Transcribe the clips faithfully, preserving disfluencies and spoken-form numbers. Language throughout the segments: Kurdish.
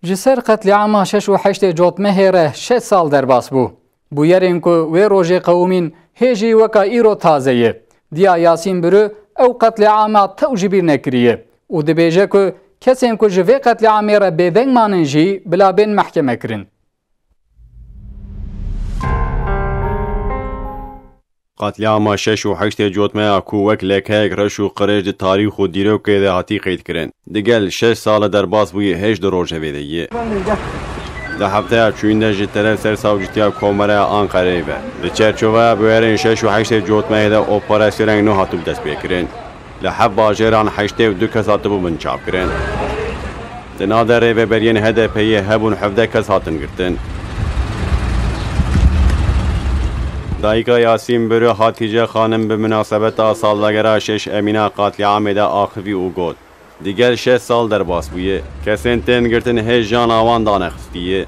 Ji ser qetlîama şeş û heştê Cotmehê re şeş sal derbas bû. Bûyerên ku wê rojê qewimîn hê jî weka îro taze ye. Diya Yasîn Birû ew qetlîama tew ji bîr nekiriye û dibêje ku kesên ku ji vê qetlîamê re bêdeng manin jî bila bên mehkemekirin. Qetlîama şeş û heştê Cotmeya ku wek lekeyek reş û qirêj di tarîx û dîrokê de hatî qeydkirin, digel şeş sal e derbas bûyî hêj di rojevê de ye. Di hefteya çûyîn de ji teref Sersavcîtiya Komereya Anqereyê ve di çerçoveya bûyerên şeş û heştê Cotmeyê de operasyoneke nû hatibû destpêkirin. Li heft bajêran heştê û du kes hatibû binçavkirin. Di nav de rêveberiyên H D P'yê hebûn hevdeh kes hatin girtin. Dayika Yasîn Birû Hatîce Xanim bi minasebeta salvegera şeş Emîna qetlîamê de axivî û got, digel şeş sal derbas bûye. Kesên tên girtin hê jana wan danexistiye.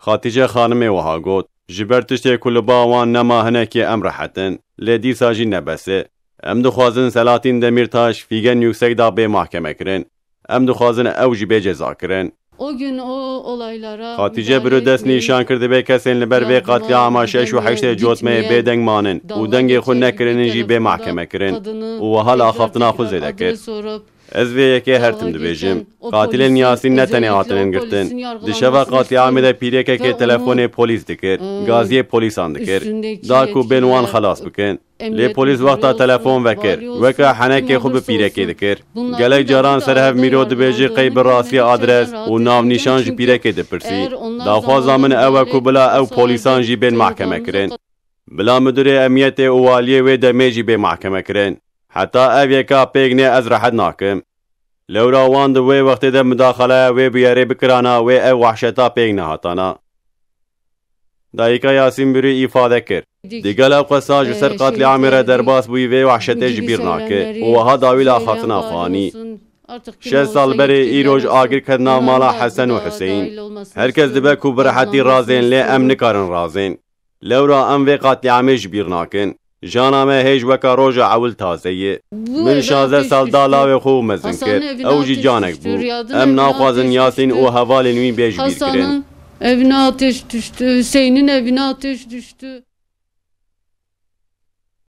Xatîce Xanimê wiha got, ji ber tiştê ku li ba wan nema hinekê em rehet in, lê dîsa jî ne bes e. Em dixwazin Selahattin Demirtaş, Figen Yüksekdağ bê mahkemekirin. Em dixwazin ew jî bê cezakirin. O gün o olaylara Xatîce Birû dest nîşan kir, divê kesên li ber vê qetlîama şeş û heştê Cotmeyê bêdeng manin û dengê xwe nekirinin jî bê mahkemekirin û wiha li axaftina xwe zêde kir. Ez vê yekê her tim dibêjim. Qatilên Yasîn ne tenê hatinin girtin. Di şeva qetlîamê de pîrekekê telefonê polîs dikir, gaziyê polîsan dikir, da ku bên wan xelas bikin. Lê polîs wexta telefon vekir, weke henekê xwe bi pîrekê dikir. Gelek caran ser hev mîro dibêje qey bi rastî adres û navnîşan ji pîrekê dipirsî. Daxwaza min ew e ku bila ew polîsan jî bên mahkemekirin. Bila Midûrê Emniyetê û Waliyê wê demê jî bê mahkemekirin. Heta ev yeka pêk nê ez rehet nakim. Lewra wan di wê wextê de mudaxaleya wê bûyerê bikirana, wê ev wehşeta pêk nehatana. Dayika Yasîn Birû îfade kir, digel ew qesa ji ser qetlîamê re derbas bûyî vê wehşetê ji bîr nake û wiha dawî li axaftina xwe anî. Şeş sal berê îro ji agir ket nav mala Hesen û Huseyîn. Her kes dibe ku bi rehetî razên, lê em nikarin razên. Lewra em vê qetlîamê ji bîr nakin. Jana me hêj weka roja ewil taze ye. Min şazdeh sal da lawê xwe û mezin kir. Ew jî canek bû. Em naxwazin Yasîn û hevalên wî bê ji bîr kirin. Hasan'ın evine ateş düştü, Hüseyin'in evine ateş düştü.